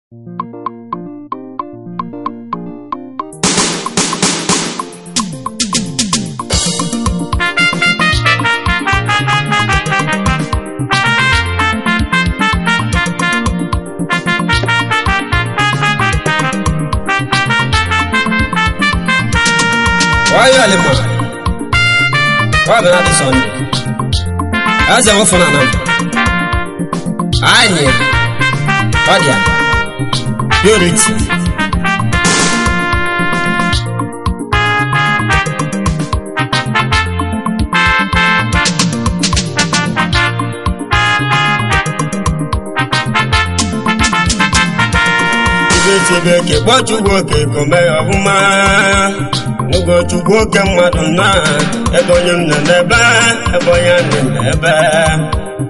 Why Sunday? As I often am. I hear. Odia. Purity. Ibechibeke kpọchukwu kome ọfụma. Ugochukwu oke mmadụ na ebe onye m nọ n'ebe ebe onye nọ n'ebe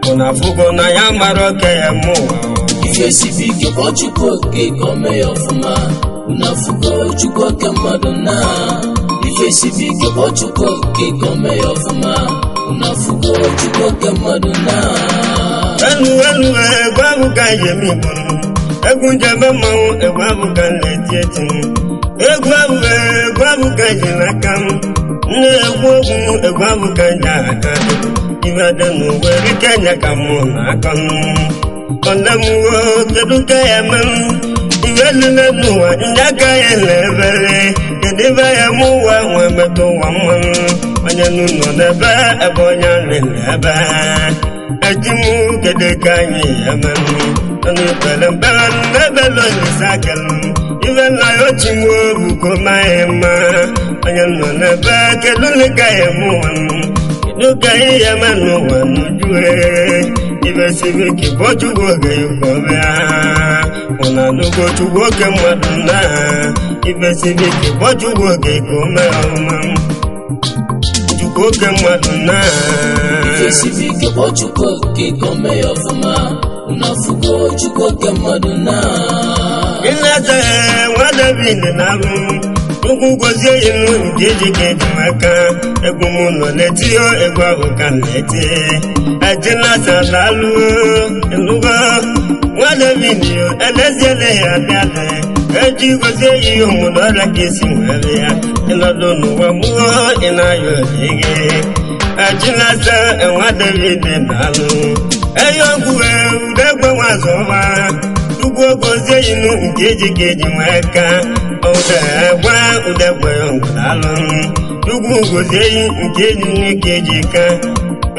ụna afụgo na ya mara oke ya mụ. Ife siri ike kpọchukwu oke ka o mee ya ọfụma. Ụna afụgo Chukwu oke mmadụ na ife siri ike kpọchukwu oke ka o mee ya ọfụma. Ụna afụgo Chukwu oke mmadụ na elu elu egwu ahụ ka njem igbo egwu njem mmanwụ egwu ahụ ka na-eti eti egwu ahụ ka ji n'aka m na-egwu egwu egwu ahụ ka ji aka ibe dị n'ụwa erike nya ka mụ na-akọ m ọdemwo kedu ka ya eme m iwe lile n'ụwa ndị aka ya na-ebere kedu ibe ya mụ ụwa nwee metụ ụwa mmanụ onye n'ụlọ n'ebe ebe onye nri n'ebe eji m kedu ka anyị eme m ọnụ pere mpe n'ebe lọnyesa kelu ibe nna ya ochi m obu ka ọ maghị mma onye nọ n'ebe kedu ka ya eme ụwa m kedu ka anyị ya eme n'ụwa n'uju ibe siri ike bụ Chukwu oge ka ọ bịa ụna anụgo Chukwu oke mmadụ na ibe siri ike bụ Chukwu oge ka o mee ọma Chukwu oke mmadụ na ife siri ike bụ Chukwu oke ka o mee ya ọfụma. Ụna afụgo Chukwu oke mmadụ na Ileta nwa David na-abụ Chukwu gozie ilu nke eji ka eji maka egwu m nọ na-eti egwu ahụ ka na-eti ejinasa lalụ elugo nwa David eleziele ya abịala eji gozie ihe omume ọrịa ka esi nwere ya ịnọdụ n'ụwa mụọ ị na-ayọ gị ejinasa nwa David na-alụ eyọgwu udegbe nwazọma Chukwu gozie ilu nke eji ka eji nwee ka udegbe udegbe ngwụdalụ Chukwu gozie nke eji ka eji ka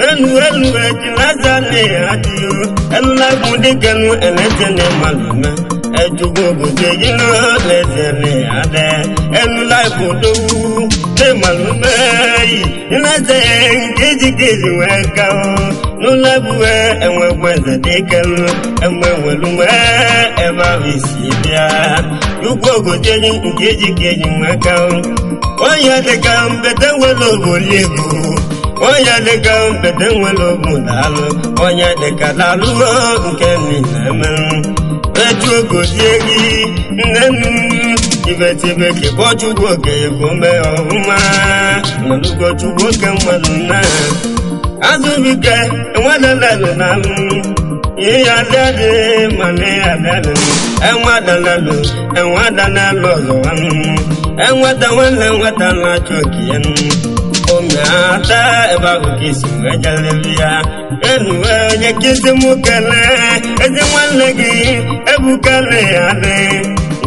elu elu ejilasa na ya adịghị elulagbu dịkenu elezene malụme Chukwu gozie ilu lezene ya dị elulagbu dowu n'ịmalụme yi ileze nke eji ka eji nwee ka n'ụlọebue enwekwa eze dịkelu enwe nwelume ebe ahụ isi bịa Chukwu gozie nke eji ka eji nwee ka onye dịka mbete nwere ogboli ego onye dịka mbete nwere ogbu daalụ onye dịka daalụ nke na-eme etu gozie gị nne m ibetibe kebọ Chukwu oke ka o mee ọfụma malugo Chukwu oke mmadụ na azụbike enwedalalụ na m ihe adadị mana ihe adadị enwedalalụ enwedalalụ ọzọ enweta nwanne nweta na-achọ oke ya ome ata ebe ahụ ka isi wee jelebi ya enuwe onye kisi mụ kelee ezi nwanne gị ebukele ya dị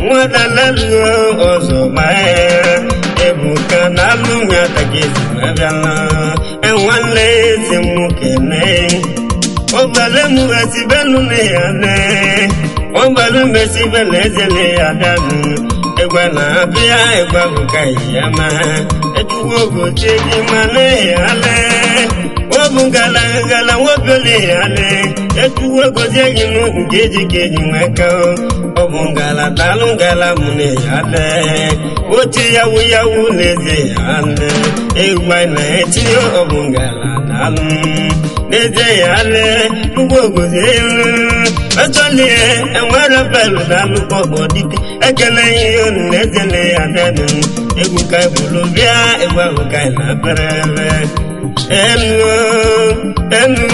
nwadalalụ ọzọ mae ebuka na alụ ya ka isi wee bịala enwanne ezi mụ kelee ọgbale mụ esibelu na ya dị ọgbale m esibelu ezele ya danụ egwe na-abịa egwe ahụ ka ya ma etuwo gozie gị ma na ya lee ọ bụ ngala ngala nwobiole ya lee etuwo gozie gị nụ nke eji ka eji nwee ka ọ bụ ngala dalụ ngala mụ na ya lee otu yawu yawu n'eze ya lee egwe na-eti ọ bụ ngala dalụ n'eze ya lee ugbo gozie elu ọchọlie enwere belu dalụ ọgbọ dike ekele ihe unu na-ezele ya dede egwu ka ebulu bịa egwu ahụ ka na bere ebe elu elu.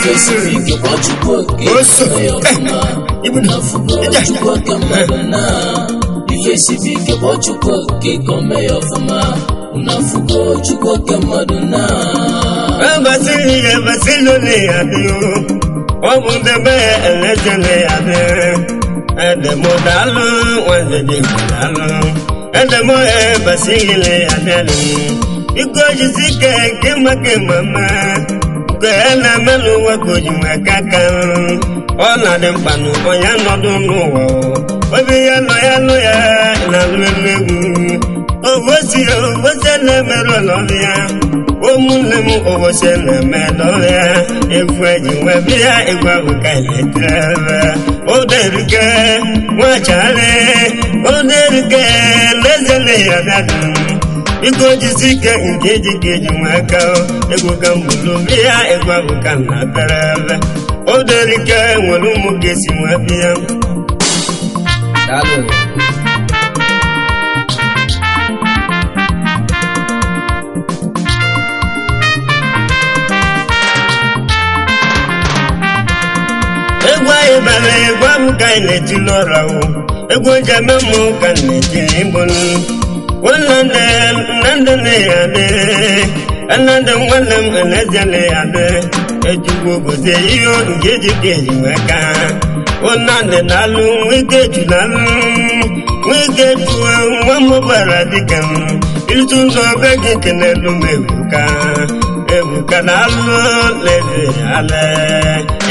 Ife siri ike kpọọ Chukwu oke ka o mee ya ọfụma. Unu afụgo Chukwu oke mmadụ na. Ife siri ike kpọọ Chukwu oke ka o mee ya ọfụma. Unu afụgo Chukwu oke mmadụ na. Ebasili ebasili ni adi o, ọ bụ ndebe eleje ni adi. Edemo daalụ nwanne dị daalụ. Edemo ebasili ni adi ni. Biko jisi ike nke maka mama. Nke a na-eme n'ụwa ka o ji maka aka. Ọ na-adị mkpa na onye nọdụ n'ụwa o. Obi ya nọ ya nụ ya na-alụ elu egwu. Obosi obosi na-emerụ n'ọbịa. Ụmụnne m obosi na-eme n'ọbịa. Egwu eji nwe bịa egwu ahụ ka eletere. Oderike nwachara oderike lezele ya dadu. Biko jisi ike nke eji ka eji nwe aka egwu ka mbulu bịa egwu ahụ ka nna tere. Oderike nwere ụmụ ga-esi nwe bịa. Daalụ. Egwu anyị bara egwu ahụ ka anyị na-etili ọra o. Egwu njem mụ ka m na-etili igbonu. Nnamdị Nnamdị na-adị. Nnamdị nwanne m Elezie na-adị. Ejugbo gozie ihe nke eji ka eji nwee ka. Nnamdị na-alụ nwike jụrụ alụ. Nwike jụọ nwa m bara dịka m. Ilutu ụzọ be gị kenelu m ebuka. Ebuka na-alụ leze ala.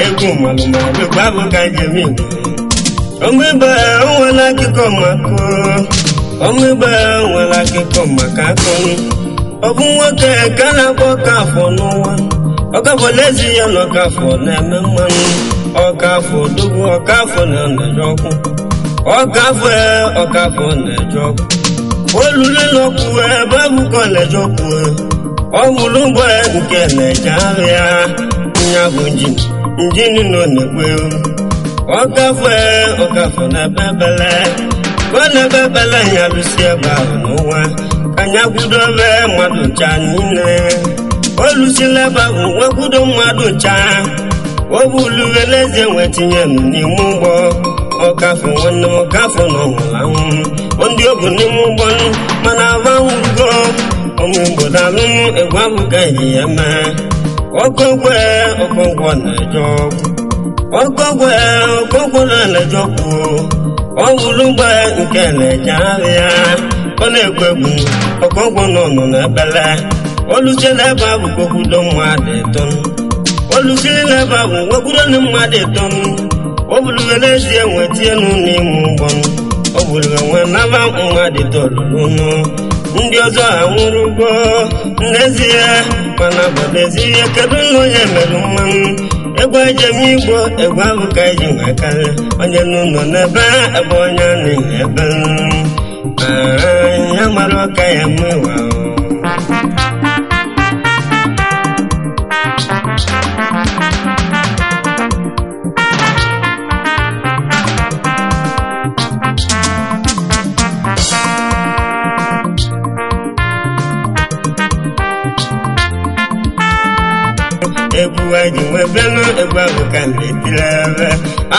Egwu malụmalụ gbabụ ka njem igbo. Ọmụibe nwere akụkọ maka ọmụibe nwere akụkọ maka akụ. Ọ bụ nwoke ka a na-akpọ Ọkafọ n'ụwa. Ọkafọ n'ezi ya na Ọkafọ na-eme mmanụ. Ọkafọ odogwu Ọkafọ na-eje ọkụ. Ọkafọ Ọkafọ na-eje ọkụ. Olulu n'ọkụ ebe abụkọ na-eje ọkụ. Ọ bụrụ ụgbọ nke na-eje ahịa. Nya bụ njin njin nọ na-ekwu ewu. Ọkafọ Ọkafọ na-ebe ebele. Ọ na-ebe ebele ya lụsi ebe ahụ n'ụwa. Ka anya kwudobe mmadụ ncha niile. O lusila ebe ahụ nwekwudo mmadụ ncha. O buluwe n'ezie nwe tinye m n'ime ụgbọ. Ọkafọ nwanne m Ọkafọ na ọnwụrụ anwụ. Ndị ọ bụ n'ime ụgbọ mana aba nwụgo. Ọmụ Igbo daalụ egwu abụ ka eji ya mee. Ọkọgwe Ọkọgwọ na-eje ọgwụ. Ọkọgwe Ọkọgwọ na-eje ọgwụ. Ọ bụrụ mgbe nke na-eje ahịa. Ọ na-egwu egwu Ọkọgwọ nọ nọ n'ebele. Oluche n'ebe ahụ kwokwudo mmadụ ịtọ. Olusiri n'ebe ahụ nwekwudo ndị mmadụ ịtọ. O buluwe n'ezie nwetie nụ n'ime ụgbọ. O buluwe nwe naba mmadụ itoolu n'ụlọ. Ndị ọzọ anwụrụgo n'ezie mana bụ n'ezie kedu na onye mere mmanwụ. Egwu ejem igbo egwu ahụ ka eji nwe karịa. Onye n'ụlọ n'ebe ebe onye nọ ebe. Ya mara ọka ya mmewa. Egwu eji nwe bịanụ egwu ahụ ka na-etiri ebe.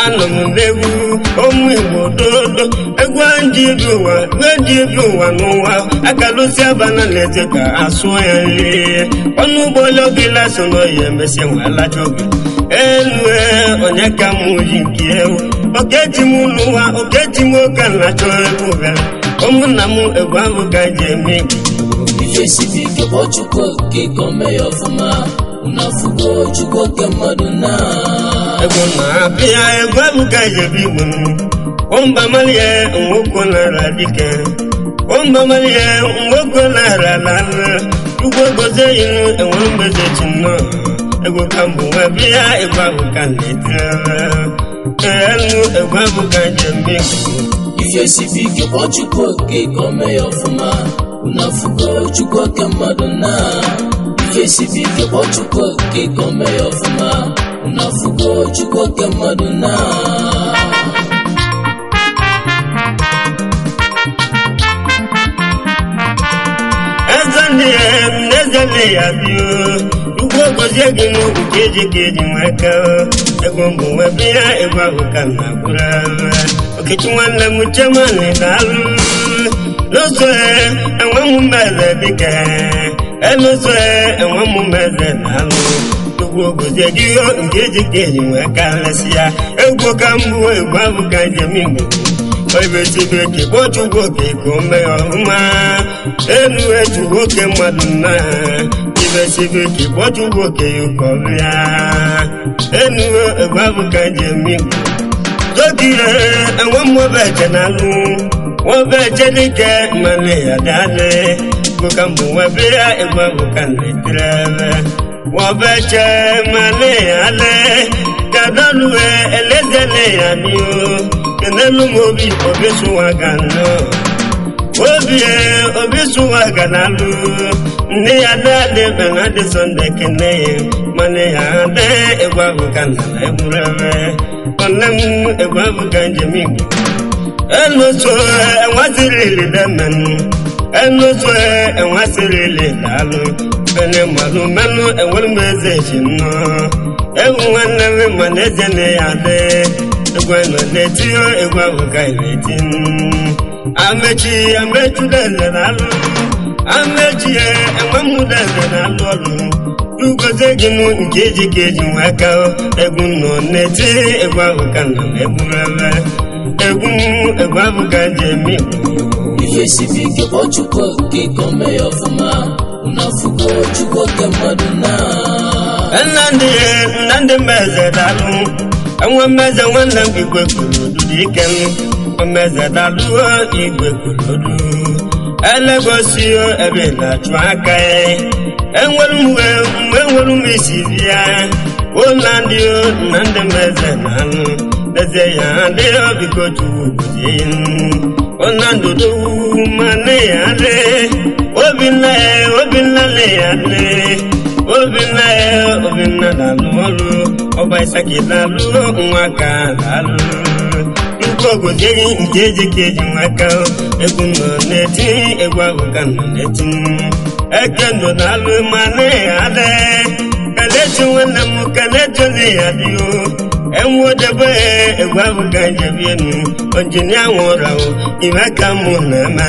Anọ m n'egwu ụmụ Igbo dodo. Egwu ndị ebi ụwa egwu ndị ebi ụwa n'ụwa. Akalụsi abana na-ete ka asụọ ya nri. Ọnụ ụgbọelu ogila so na ya emesịa nwe alacha oge. Elu onye ka mụ ji nke ewu. Oke ji m n'ụwa oke ji m oke na-achọ egwu bịara. Ụmụnna m egwu ahụ ka ji eme igbo. Ife siri ike kpọọ Chukwu oke ka o mee ya ọfụma. Unu afụgo Chukwu oke mmadụ na. Egwu na-abịa egwu ahụ ka ji ebi igbo m. Ọmba malie nwoke nara dike. Ọmba malie nwoke nara lala. Chukwu gozie inu enwe mgbeze chi nnọọ. Egwu ka mbụ nwe bịa egwu ahụ ka na-etiri. Elu egwu ahụ ka ji eme igbo. Ife siri ike kpọọ Chukwu oke ka o mee ya ọfụma. Unu afụgo Chukwu oke mmadụ na. Ife siri ike kpọọ Chukwu oke ka o mee ya ọfụma. Unu afụgo Chukwu oke mmadụ na. Eze ndị ya bio. Ugwu Chukwu gozie gị nke eji ka eji nwaka egwu mbụ nwebe ya egwu ahụ ka nna gwụrụ Okechi nwanne m Chemani na-alụ n'ụzọ enwe m mmeze dịka enụzọ enwe m mmeze na-alụ Chukwu gozie gị nke eji ka eji nwaka lesị ya egwu ka mbụ egwu ahụ ka njem Igbo ebesibeke kpọchukwu oke ka o mee ọhụma enu etu nwoke mmadụ nna ibesibeke kpọchukwu oke ya ka ọ bịa enu egwu abụ ka njem Igbo tokire enwe mmobeje na alụ nwobeje dike mmanụ ya daalị bụka mbụ nwebe ya egwu abụ ka na-etiri ebe nwobeje mmanụ ya alị kadọlue elezele ya n'ihu kenelu m obi obi sụwa ga nnọọ obi obi sụwa ga n'alụ nne ya dadị benadị sọnde kene ya mana ya adị egwu ahụ ka nna na egwuru ebe nwanne m egwu ahụ ka njem Igbo enuso enwasịrịlị demenụ enuso enwasịrịlị daalụ bene mmanụ mmanụ enwere m eze ji nnọọ ewu nwanne m mana eze na ya adị egwu nọ na-eti egwu ahụ ka ị na-eti amechi amechi udeze na-alụ amechi enwe m udeze na-alụ ọrụ ugozie gị nụ nke eji ka eji nwaka egwu nọ na-eti egwu ahụ ka nọ na-egburu ebe egwu egwu ahụ ka ji eme Igbo Ife siri ike kpọọ Chukwu oke ka o mee ya ọfụma unafugo Chukwu oke mmadụ na Nnamdị Nnamdị Mmeze dalụ enwe mmeze nwanne m igwe kwuru odudu ike m mmeze dalụ igwe kwuru odu elegosi ebe na-achụ aka ya enwere m uwe mgbe enwere m isi bịa ụlandị Nnamdị Mmeze na-alụ eze ya adịghị biko Chukwu gozie ụlandị odowu ma nne ya adị obinna ya obinna nne ya adị obinna ya obinna na-alụ ọrụ ọba ịsaki na-alụ nwa ka na-alụ Chukwu gozie gị nke eji ka eji nwaka egwu nọ na-eti egwu ahụ ka nọ na-eti eke ndụ na-alụ ma nne ya adị kelechi nwanne m kelechi nne ya adịghị enwedebe egwu ahụ ka njebi enu onjinia nwụrụ ime ka mụ na-eme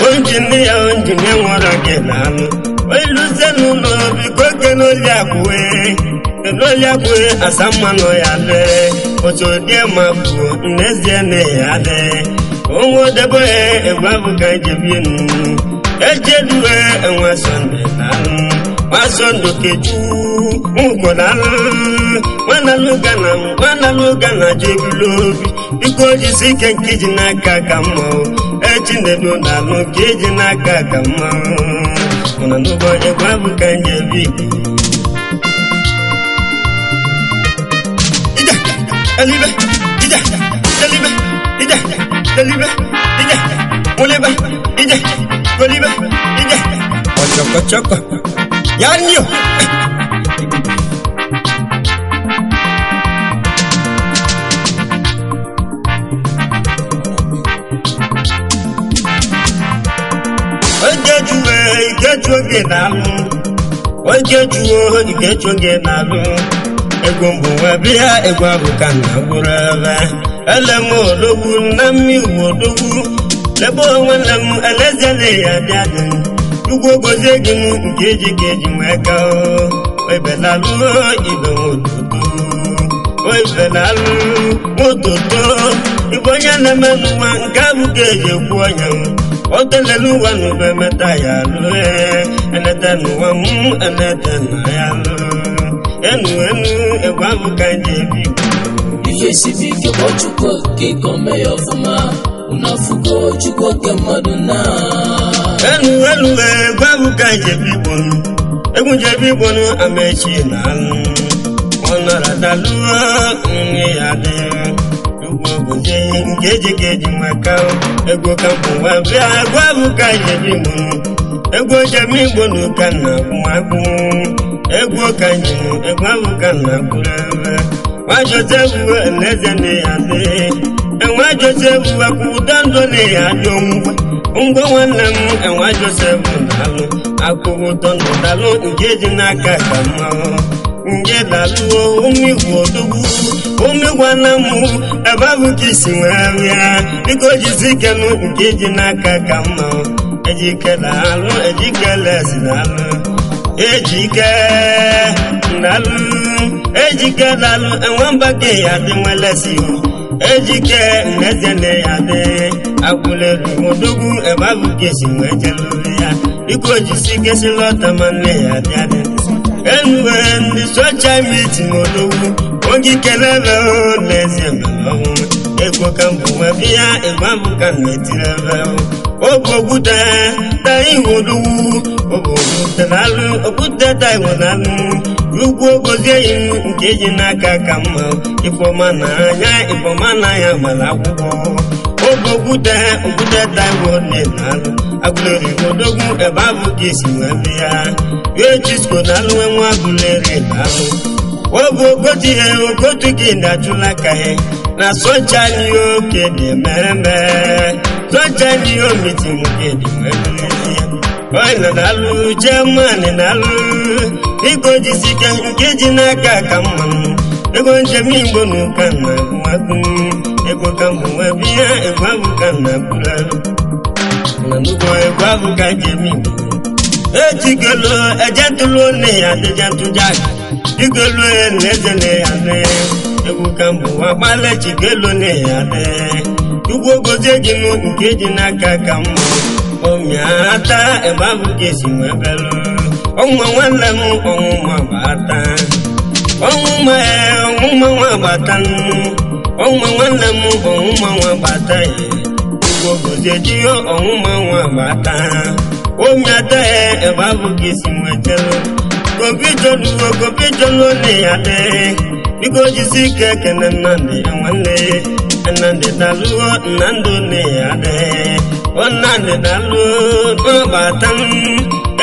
onjinia onjinia nwụrụ gị na-alụ oluzie n'ụlọ biko kenoli akwụwe kenoli akwụwe asammanụ ya lee otu dị ma bụ n'ezie na ya lee onwedebe egwu ahụ ka njebi enu ejeduwe enwe sọnde na-alụ nwa keju nkwọ na-alụ nwanalụ gana nwanalụ gana jebulu obi biko jisi ike nke iji n'aka ka mma echi nedo na-alụ nke iji n'aka ka mma mana n'ụgbọ egwu abụ ka njebi Igbo ije elibe ije elibe ije elibe ije mulibe ije golibe ije ọchọkọchọkọ yanyo. Ogejuwe Ikechu oge na-alụ Ogejuwe Ikechu oge na-alụ egwu mbụ nwa bịa egwu ahụ ka nna gwụrụ ebe ele m odogwu na mmiri odogwu lebe onwe nne m elezele ya bịa dị Chukwu gozie gị nke eji ka eji nwee ka ebelalụ ibe nwototo ebelalụ nwototo ibe onye na-eme n'ụwa nke abụ ka eji ekwu ọnya o telele ụwa n'ube meta ya lụ enete n'ụwa m enete na ya lụ enu enu egwu abụ ka nje ebi Ife siri ike kpọọ Chukwu oke ka o mee ya ọfụma unafugo Chukwu oke mmadụ na enu enu egwu abụ ka njebi Igbo egwu njebi Igbo amechi na alụ ọnara daluo nne ya dị ugwu ogozie nke eji ka eji nwaka egwu ka mbụ nwa bịa egwu abụ ka njebi Igbo egwu njem Igbo na ụka na akwụmakwụ egwu ka njem egwu abụ ka na akwụrụ ebe nwa Josef eleze na ya dị enwe Josef akwụda ndụ na ya dị onwugwe Ngwa nwanne m enwe Josef na-alụ akụghị ụtọ na dalụ nke dị n'aka ka mma nje dalụo umigwe odogwu umigwana m ebe abụ ka isi nwee bịa biko jisi ike nụ nke dị n'aka ka mma ejike na-alụ ejike lesi na-alụ ejike na-alụ ejike na-alụ enwe mba ka ya dị nwelesi ejike nnezene ya dị akwụlelu odogwu ebe abụ ka esi nwee jelụrụ ya biko jisi ike si lọta ma nne ya bịa dị enuwe ndị socha mitin odogwu oge kelebe n'ezie mere ọnwụ ego ka mbụ nwe bịa ịgba mbụ ka m na-etiri ebe oge okwute ta iwe odogwu oge okwute na-alụ okwute ta iwe na-alụ ugwu ogozie iwu nke eji n'aka ka mma ifeọma na anya ifeọma na anya mara akwụkwọ oge okwute okwute ta iwe na-alụ agụleri odogwu ebe abụ ka esi wee bịa echisko na-alụ nwa agụleri na-alụ oge ogotu ihe ogotu gị na-achụla aka ya na socha anyị oke dị mere socha anyị omiti nke dị mere onye na-alụ jemani na-alụ biko jisike nke ji n'aka ka mma m ego njem igbo na ụka na agwụ ego ka mbụ nwe bịa ego abụ ka na akwụla na nnukwu ego abụ ka njem igbo ejigolo ejetụlụ nne ya adịjatụ jak jigolo na eze na ya dị egwu ka mbụ akpala chigolo na ya dị ugwu gozie gị nụ nke ji n'aka ka mma ọmịata ebe abụ ka esi wee belụ ọnwa nwanne m ọnwụnwa gbata ọnwụnwa ọnwụnwa nwa gbata ọnwa nwanne m ọnwụnwa nwa gbata ya ugwu gozie ji ọnwụnwa nwa gbata omiata ya ebe abụ ka esi wee jelụ gobijoluo gobijoluo na ya dị biko jisi ike ekene nnamdị ya nwanne nnamdị dalụo nnamdị na ya dị nnamdị dalụo n'ọbata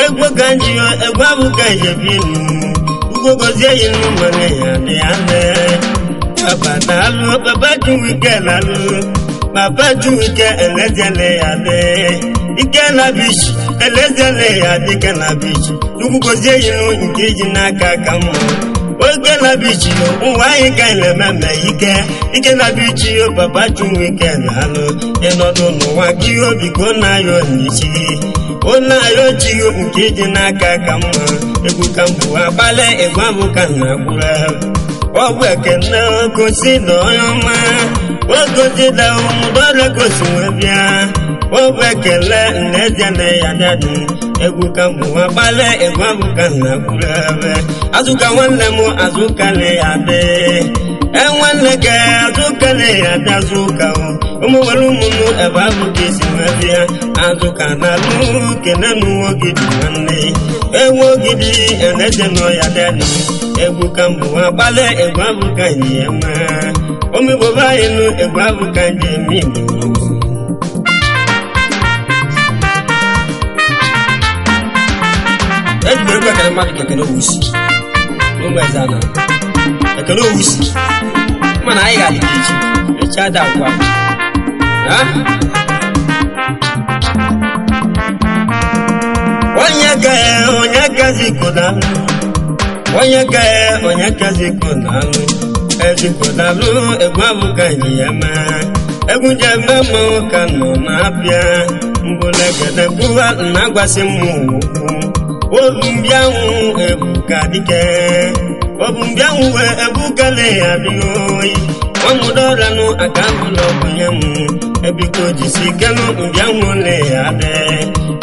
egwu ka nji egwu abụ ka njebi elu ugbo gozie ya nnu mana ya dị ya dị baba dalụ baba juwike lalụ baba juwike elezele ya dị ike na bichi elezele ya dị ike na bichi ugwu gozie ya nnu nke iji n'aka ka mma oge na bichi ụwa anyị ka anyị na-ememe ike ike na bichi baba chinwike na-alụ ịnọdụ n'ụwa gị obi ka ọ na-ayọ n'isi ọ na-ayọ chi nke iji n'aka ka mma egwu ka mbụ agbalị egwu abụ ka na agbụrụ ọ bụ ekene gosi na onye ọma ogosi na ụmụdọrọ gosi wee bịa ọ bụ ekele nnezie na ya dadị egwu ka mbụ agbalị egwu abụ ka na agbụrụ ebe azụka nwanne m azụka na ya dị enwanne gị azụka na ya dị azụka ụmụ nwere ụmụnụ ebe abụ ka esi wee bịa azụka na alụ kene n'uwe ogidi nwanne enwe ogidi eneje nọ ya dị egwu ka mbụ agbalị egwu abụ ka anyị eme omigbo be anyị nụ egwu abụ ka anyị eme igbo. Ejigbo egwu ekele mmadụ ka ekele owusi n'ụmụ eze ana ekele owusi mana anyị ga-adị ka echi echi ada agwa ha. Onye ka onye kazi kodalụ onye ka onye kazi kodalụ ezi kodalụ egwu abụ ka anyị ya mee egwu njem mmanwụ ka nọ na-abịa mbụlegede gbuwa na-agwasị m okwu obu mbịanwụ ebuka dike obu mbịanwụ wee ebuka na ya adịghị oyi ọmụdọranụ aka bụla ọbụnye m ebiko jisi ikenụ mbịanwụ na ya adị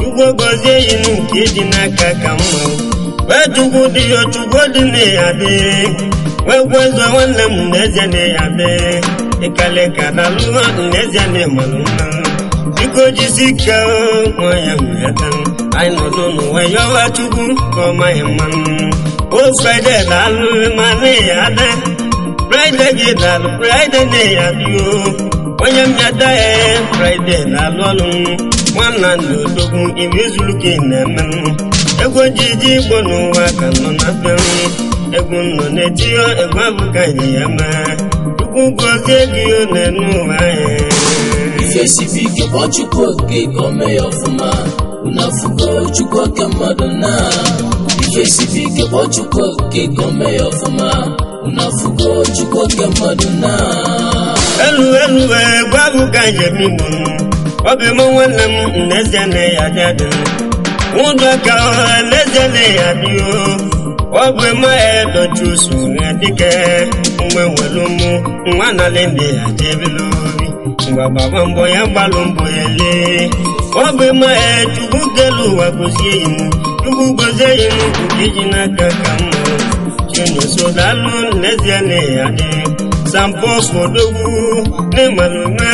ugbo gozie yinu nke ịdị n'aka ka mma wee chukwu dị ya chukwu dị na ya dị wee gwezo nwanne m na eze na ya dị ịkale ka dalụọ na eze na ịmalụ mma biko jisi ike nwanya mmeta anyị nọdụ n'ụwa yọwa chukwu ka ọ maghị mma o fraịde dalụ ma na ya dị fraịde gị dalụ fraịde na ya dị o onye mmeta ya fraịde na-alụ ọlụ nwanna ndị odogwu ibe zuru ka ị na-eme egwu ojiji igbo n'ụwa ka nọ na be egwu nọ na-etiyo egwu abụ ka anyị ya mee chukwu gozie gị na-enu ụwa anyị. Ife sibi ike kpọọ Chukwu oke ka o mee ya ọfụma. Unu afụgo Chukwu oke mmadụ na. Ife sibi ike kpọọ Chukwu oke ka o mee ya ọfụma. Unu afụgo Chukwu oke mmadụ na. Elu elu egwu abụ ka njem igbo obi m nwanne m n'ezie na ya dị ụdọ ka n'ezie na ya dị o ọ bụ ma edochi usoro dike mgbe nwere mụ nwa na ndị ya jebelu obi mgbe gbaba mbọ ya gbalụ mbọ ya lee ọ bụ ma chukwu kelu ụwa gozie imu chukwu gozie imu nke iji n'aka ka mma chinosodalụ n'ezie na ya dị sampo fodogwu n'ịmalụme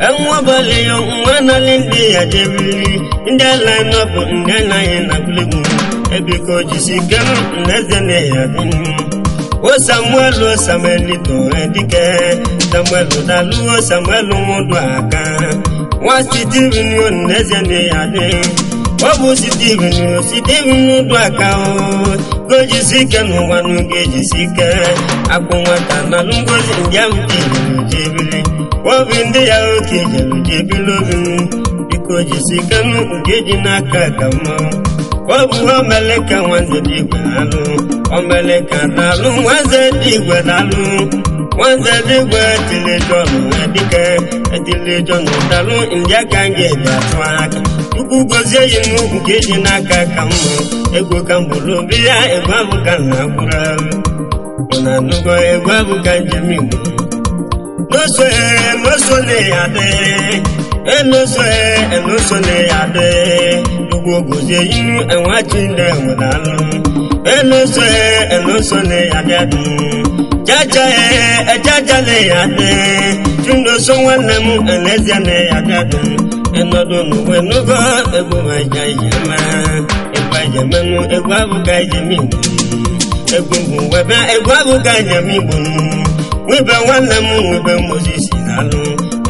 enwebalị ya nwa nalị ndị ya jebiri ndị ala nọpụ ndị anaghị na kulegwu ebiko jisi kem n'ezie na ya dị o samuelu samuelito dike samuelu daluo samuelu nwụdụ aka nwa sitivinu n'ezie na ya dị ọ bụ sitivinu sitivinu dụ aka o gojisi ike n'ụwa n'oge ejisi ike akpụ nwata na ngozi ndị ahụ ka ijelu jebili obi ndị ya oke ijelu jebili obi m biko jisi ike nụ nke ji n'aka ka mma ọ bụ omeleka nwanze dị igwe na-alụ omeleka na-alụ nwanze dị igwe na-alụ nwanze dị igwe tili jọnụ dike etili jọnụ dalụ ndị aka ga-eji atụ aka chukwu gozie ya nụ nke ji n'aka ka mma egwu ka mgburu obi ya egwu abụ ka nna gwụrụ na anụgo egwu abụ ka njem igbo n'oso n'oso na ya dị enoso enoso na ya dị ugwu gozie inu enwachi ndị enwere alụ enoso enoso na ya dị adị chacha echacha na ya dị chinoso nwanne m elezie na ya dị adị ịnọdụ n'uwe n'ụgọ egwu aja ijeme egwu ajemenụ egwu abụ ka njem igbo egwu bụ webe egwu abụ ka njem igbo nwibe nwanne m nwibe mozis na-alụ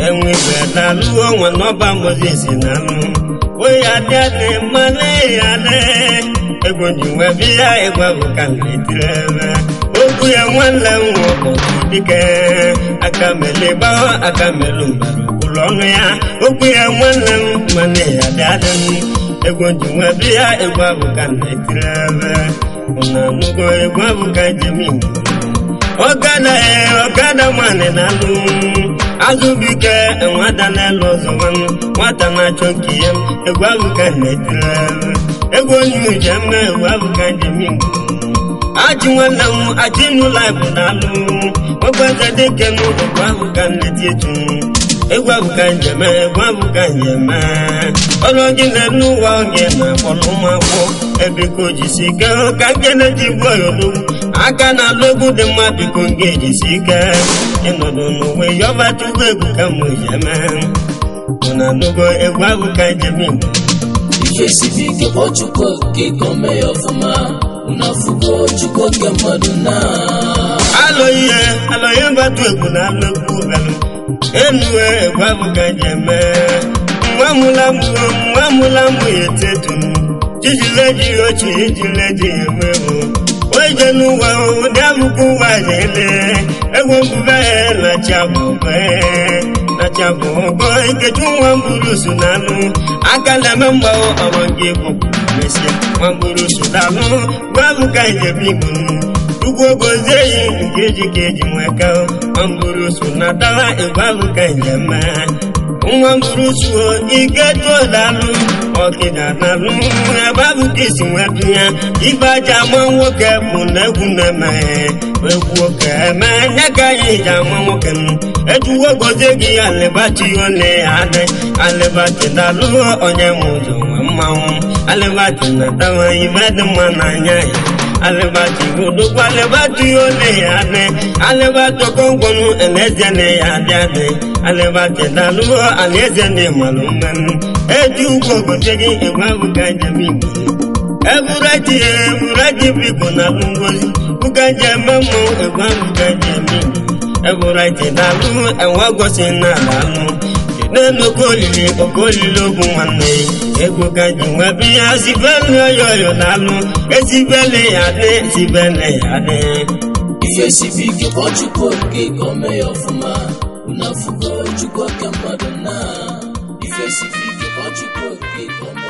enwibe na-alụ onwe n'ọba mozis na-alụ oya dị adị mmanụ ya dị egwu ji nwe bịa egwu abụ ka na-etiri ebe okwu ya nwanne m nwoke dike aka mele gbaa aka mele mbara ụlọ ọnụ ya okwu ya nwanne m mmanụ ya dị adị egwu ji nwe bịa egwu abụ ka na-etiri ebe ụna anụgo egwu abụ ka njem igbo ọkada ọkada nwanne na-alụ azụbike nwata na-elu ọzọ nwanụ nwata na-achọ nke ya egwu abụ ka na-etiri egwu onye uche mme egwu abụ ka njem igbo achị nwanne m achị n'ụlọ bụ na-alụ nwoke dike nụ egwu abụ ka na-eti etu egwu abụ ka njem egwu abụ ka njem ọrụ gị na-elu ụwa oge na-akpọrọ ụmụ akwụkwọ ebiko jisi ike ka nkene ji gbuo ya odogwu aka na-alụ egwu dị mma biko nke jisi ike ịnọdụ n'ụwa yọba chukwu egwu ka mụ ji eme mụ na anụgo egwu abụ ka njem igbo Ife sibi ike kpọọ Chukwu oke ka o mee ya ọfụma. Unu afụgo Chukwu oke mmadụ na. Alọ ihe alọ ihe mbatụ egwu na alụ egwu belụ enu egwu abụ ka njem nwa mụla mụ nwa mụla mụ ya etetunu jijileji ochi ijileji emewo oje n'ụwa ụdị abụkwa ụwa na-ele egwu mbube na chabụbe na chabụgo nkechi nwa mburusu na anụ aka na-eme mgbanwe ọrụ gị bụ mesịa nwa mburusu na anụ gwa bụ ka njem igbo ugwu gozie yi nke eji ka eji nweka nwa mburusu na dala egwu abụ ka njem nwa mburusu ike tụdalụ ọkịda nalụ ebe abụ ka isi nwee ya ibe aja ama nwoke bụ na egwu na-eme egwu oke eme nye ka anyị ji ama nwoke m ejuwo gozie gị alịbachi ole adị alịbachi dalụ onye nwe ụzọ nwe mmanwụ alịbachi na tawa ibe dị mma n'anya ya alịbachi odogwu alịbachi ole ya adị alịbachi kọngwọnụ eleeze na ya adị adị alịbachi dalụ alaeze na ịmalụ mmanụ eji ugwu gozie gị egwu abụ ka njem igbo eburaji eburaji biko na ngozi buka njem mmụ egwu abụ ka njem igbo eburaji dalụ enwe gosi na alụ n'elu okolili okolili ogwu nwanne egwu ka ji nwe biya sibele oyoyo na-alụ esibele ya dị sibele ya dị Ife sibi ike kpọọ Chukwu oke ka o mee ya ọfụma. Unu afụgo Chukwu oke mmadụ na ife siri ike, kpọọ Chukwu oke ka o mee.